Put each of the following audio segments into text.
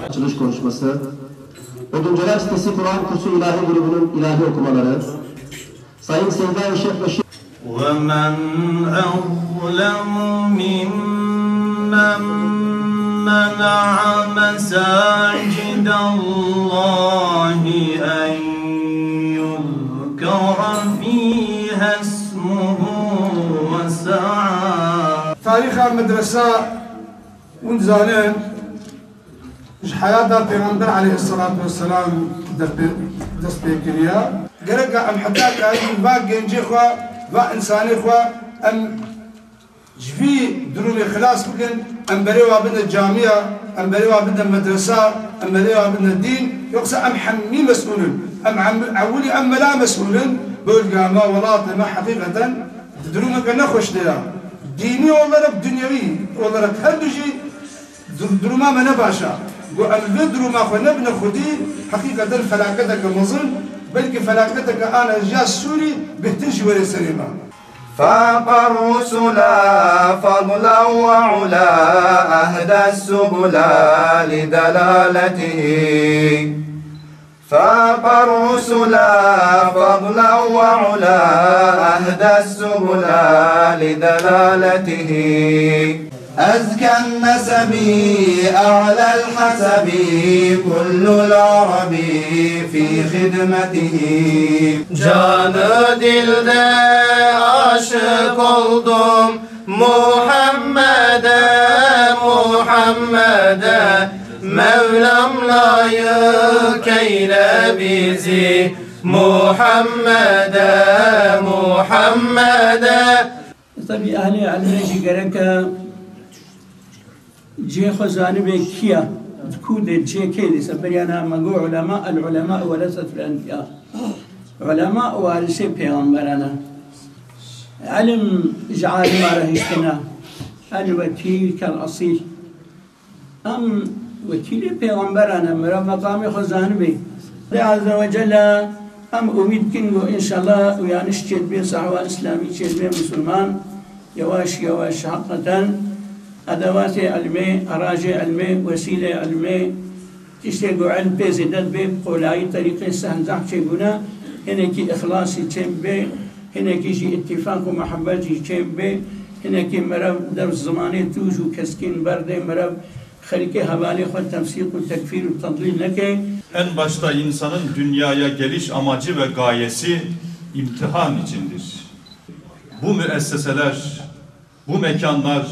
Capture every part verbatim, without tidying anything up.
Açılış konuşması. Oduncular sitesi Kur'an kursu ilahi grubunun ilahi okumaları. Sayın Seyda Işık Işık. ومن أظلم ممن منع مساجد الله أن يذكر فيها اسمه وسعى. Tarîxa medresa hûn dizanin, ji heyata Pêxember aleyhisselatu vesselam dest pê, dest pê kiriye. Gereka em heta karî va gencê xwe, va insanê xwe em ji vî durumê xilas bikin, em berê wa bidin camiya, em berê wa bidin medresa, em berê wa bidin dîn, yoksa em hemî mesûl in. Em em-, ewilî em mela mesûl in, bölgeme, welatê me heqîqeten di durumeke nexweş de ya. Dînî olarak, dunyevî olarak her du jî Dur-, duruma me ne baş e. Ku em li vê duruma xwe nebine xwedî, heqîqeten felaketeke mezin, belkî felaketeke ana ya Sûrî bêhtir jî were serê me. فاق الرسل فضلا وعلا، أهدى السبل لدلالته. فاق الرسل فضلا وعلا، أهدى السبل لدلالته. أزكى النسب أعلى الحسب، كل العرب في خدمته. Can û dilde aşık oldum Muhammed'e, Muhammed'e. Mevlam layık eyle bizi Muhammed'e, Muhammed'e. Tabii ehli ilmê jî gereke cihê xwe zanibe kî ye, di ku de, cihê kê de, se beriyana me got ulema, el ulema werasetul enbiya. Ulema warisê pêxemberan e. Ilim ji alima re hiştine. El wekîl kel esîl. Em wekîlê pêxemberan e, mira meqamê xwe zanibê. Xwedê Azze ve Celle em umîd kin ku înşallah uyanîş çêdibe, sehwa îslamî çêdibe, misilman yewaş yewaş heqîqeten edewatê ilmê, eracê ilmê, wesîlê ilmê, tiştê ku ilm pê zêde dibe, bi qolayî terîqê sehl zehf çêbûne, hinekî îxlasî çêbibe, hinekî jî îtîfaq û muhebbet jî çêbibe, hinekî merev dev zimanê tûj û keskîn berdê, merev xelkê hevalê xwe tefsîq û tekfîr û tedlîl neke. En başta insanın dünyaya geliş amacı ve gayesi imtihan içindir. Bu müesseseler, bu mekanlar,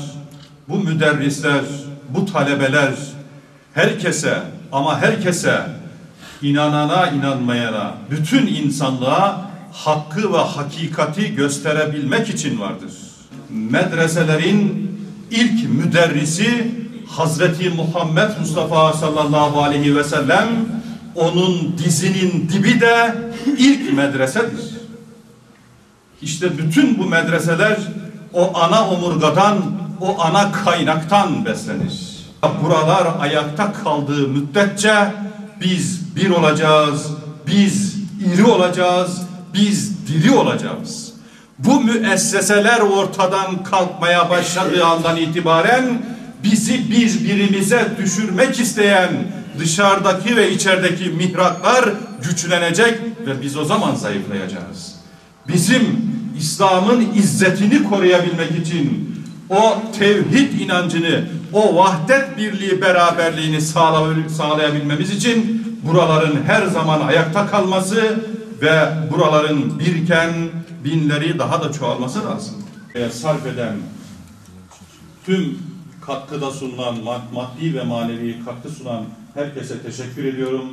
bu müderrisler, bu talebeler herkese, ama herkese, inanana inanmayana, bütün insanlığa hakkı ve hakikati gösterebilmek için vardır. Medreselerin ilk müderrisi Hazreti Muhammed Mustafa sallallahu aleyhi ve sellem, onun dizinin dibi de ilk medresedir. İşte bütün bu medreseler o ana omurgadan, o ana kaynaktan beslenir. Buralar ayakta kaldığı müddetçe biz bir olacağız, biz iri olacağız, biz diri olacağız. Bu müesseseler ortadan kalkmaya başladığı andan itibaren bizi birbirimize düşürmek isteyen dışarıdaki ve içerideki mihraklar güçlenecek ve biz o zaman zayıflayacağız. Bizim İslam'ın izzetini koruyabilmek için, o tevhid inancını, o vahdet birliği beraberliğini sağla-, sağlayabilmemiz için buraların her zaman ayakta kalması ve buraların birken binleri daha da çoğalması lazım. Sarf eden, tüm katkıda sunulan, mad-, maddi ve manevi katkı sunan herkese teşekkür ediyorum.